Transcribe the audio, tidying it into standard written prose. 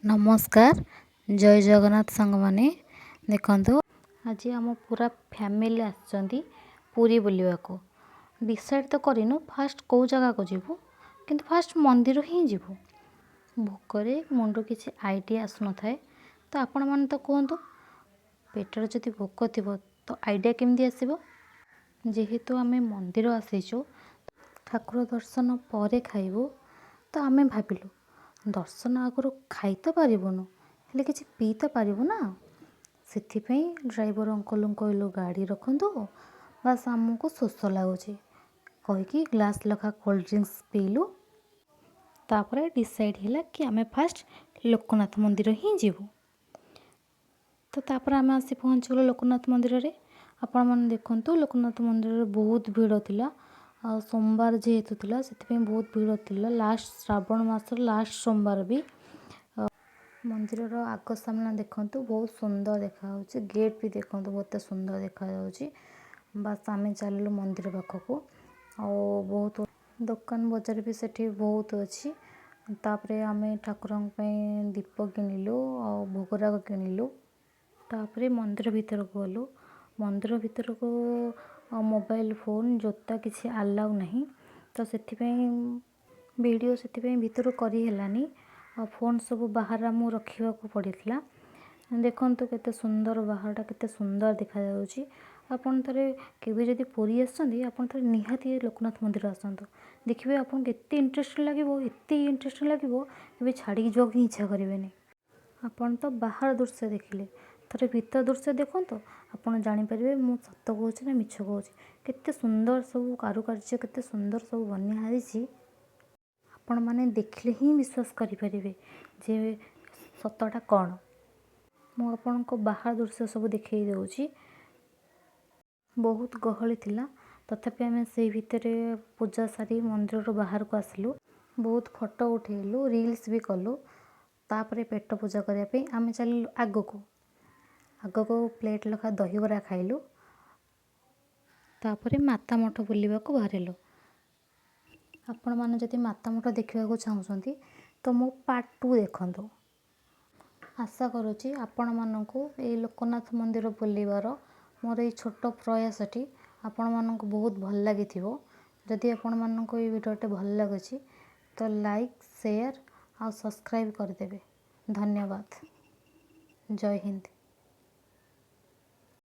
ନମସ୍କାର, ଜୟ ଜଗନ୍ନାଥ ସାଙ୍ଗମାନେ। ଦେଖନ୍ତୁ, ଆଜି ଆମ ପୁରା ଫ୍ୟାମିଲି ଆସିଛନ୍ତି ପୁରୀ ବୁଲିବାକୁ। ଡିସାଇଡ଼୍ ତ କରିନୁ ଫାଷ୍ଟ କେଉଁ ଜାଗାକୁ ଯିବୁ, କିନ୍ତୁ ଫାଷ୍ଟ ମନ୍ଦିର ହିଁ ଯିବୁ। ଭୋକରେ ମୁଣ୍ଡ କିଛି ଆଇଡ଼ିଆ ଆସୁନଥାଏ। ତ ଆପଣମାନେ ତ କୁହନ୍ତୁ, ପେଟରେ ଯଦି ଭୋକ ଥିବ ତ ଆଇଡ଼ିଆ କେମିତି ଆସିବ? ଯେହେତୁ ଆମେ ମନ୍ଦିର ଆସିଛୁ, ଠାକୁର ଦର୍ଶନ ପରେ ଖାଇବୁ, ତ ଆମେ ଭାବିଲୁ ଦର୍ଶନ ଆଗରୁ ଖାଇ ତ ପାରିବୁନୁ, ହେଲେ କିଛି ପିଇ ତ ପାରିବୁ ନା। ସେଥିପାଇଁ ଡ୍ରାଇଭର ଅଙ୍କଲଙ୍କୁ କହିଲୁ, ଗାଡ଼ି ରଖନ୍ତୁ, ବାସ୍ ଆମକୁ ଶୋଷ ଲାଗୁଛି କହିକି ଗ୍ଲାସ୍ ଲେଖା କୋଲ୍ଡ ଡ୍ରିଙ୍କସ୍ ପିଇଲୁ। ତାପରେ ଡିସାଇଡ଼୍ ହେଲା କି ଆମେ ଫାଷ୍ଟ ଲୋକନାଥ ମନ୍ଦିର ହିଁ ଯିବୁ। ତ ତାପରେ ଆମେ ଆସି ପହଞ୍ଚିଗଲୁ ଲୋକନାଥ ମନ୍ଦିରରେ। ଆପଣମାନେ ଦେଖନ୍ତୁ, ଲୋକନାଥ ମନ୍ଦିରରେ ବହୁତ ଭିଡ଼ ଥିଲା। ଆଉ ସୋମବାର ଯେହେତୁ ଥିଲା, ସେଥିପାଇଁ ବହୁତ ଭିଡ଼ ଥିଲା। ଲାଷ୍ଟ ଶ୍ରାବଣ ମାସର ଲାଷ୍ଟ ସୋମବାର ବି। ମନ୍ଦିରର ଆଗ ସାମ୍ନା ଦେଖନ୍ତୁ, ବହୁତ ସୁନ୍ଦର ଦେଖାଯାଉଛି। ଗେଟ୍ ବି ଦେଖନ୍ତୁ, ବହୁତ ସୁନ୍ଦର ଦେଖାଯାଉଛି। ବାସ୍, ଆମେ ଚାଲିଲୁ ମନ୍ଦିର ପାଖକୁ। ଆଉ ବହୁତ ଦୋକାନ ବଜାର ବି ସେଠି ବହୁତ ଅଛି। ତାପରେ ଆମେ ଠାକୁରଙ୍କ ପାଇଁ ଦୀପ କିଣିଲୁ ଆଉ ଭୋଗରାଗ କିଣିଲୁ। ତାପରେ ମନ୍ଦିର ଭିତରକୁ ଗଲୁ। ମନ୍ଦିର ଭିତରକୁ ମୋବାଇଲ ଫୋନ୍, ଜୋତା କିଛି ଆଲାଉ ନାହିଁ। ତ ସେଥିପାଇଁ ଭିଡ଼ିଓ ସେଥିପାଇଁ ଭିତରୁ କରି ହେଲାନି ଆଉ ଫୋନ୍ ସବୁ ବାହାରେ ଆମକୁ ରଖିବାକୁ ପଡ଼ିଥିଲା। ଦେଖନ୍ତୁ, କେତେ ସୁନ୍ଦର ବାହାରଟା, କେତେ ସୁନ୍ଦର ଦେଖାଯାଉଛି। ଆପଣ ଥରେ କେବେ ଯଦି ପୁରୀ ଆସିଛନ୍ତି, ଆପଣ ଥରେ ନିହାତି ଲୋକନାଥ ମନ୍ଦିର ଆସନ୍ତୁ। ଦେଖିବେ, ଆପଣଙ୍କୁ ଏତେ ଇଣ୍ଟରେଷ୍ଟ ଲାଗିବ, ଏତେ ଇଣ୍ଟରେଷ୍ଟ ଲାଗିବ, କେବେ ଛାଡ଼ିକି ଯିବାକୁ ହିଁ ଇଚ୍ଛା କରିବେନି। ଆପଣ ତ ବାହାର ଦୃଶ୍ୟ ଦେଖିଲେ, ଥରେ ଭିତର ଦୃଶ୍ୟ ଦେଖନ୍ତୁ। ଆପଣ ଜାଣିପାରିବେ ମୁଁ ସତ କହୁଛି ନା ମିଛ କହୁଛି। କେତେ ସୁନ୍ଦର ସବୁ କାରୁକାର୍ଯ୍ୟ, କେତେ ସୁନ୍ଦର ସବୁ ବନା ହେଇଛି। ଆପଣମାନେ ଦେଖିଲେ ହିଁ ବିଶ୍ୱାସ କରିପାରିବେ ଯେ ସତଟା କ'ଣ। ମୁଁ ଆପଣଙ୍କୁ ବାହାର ଦୃଶ୍ୟ ସବୁ ଦେଖେଇ ଦେଉଛି। ବହୁତ ଗହଳି ଥିଲା, ତଥାପି ଆମେ ସେଇ ଭିତରେ ପୂଜା ସାରି ମନ୍ଦିରରୁ ବାହାରକୁ ଆସିଲୁ। ବହୁତ ଫଟୋ ଉଠେଇଲୁ, ରିଲ୍ସ ବି କଲୁ। ତାପରେ ପେଟ ପୂଜା କରିବା ପାଇଁ ଆମେ ଚାଲିଲୁ ଆଗକୁ। ଆଗକୁ ପ୍ଲେଟ୍ ଲେଖା ଦହିବରା ଖାଇଲୁ। ତାପରେ ମାତା ମଠ ବୁଲିବାକୁ ବାହାରିଲୁ। ଆପଣମାନେ ଯଦି ମାତା ମଠ ଦେଖିବାକୁ ଚାହୁଁଛନ୍ତି, ତ ମୋ ପାର୍ଟ 2 ଦେଖନ୍ତୁ। ଆଶା କରୁଛି ଆପଣମାନଙ୍କୁ ଏଇ ଲୋକନାଥ ମନ୍ଦିର ବୁଲିବାର ମୋର ଏଇ ଛୋଟ ପ୍ରୟାସଟି ଆପଣମାନଙ୍କୁ ବହୁତ ଭଲ ଲାଗିଥିବ। ଯଦି ଆପଣମାନଙ୍କୁ ଏଇ ଭିଡ଼ିଓଟି ଭଲ ଲାଗୁଛି, ତ ଲାଇକ୍, ସେୟାର ଆଉ ସବସ୍କ୍ରାଇବ୍ କରିଦେବେ। ଧନ୍ୟବାଦ। ଜୟ ହିନ୍ଦ।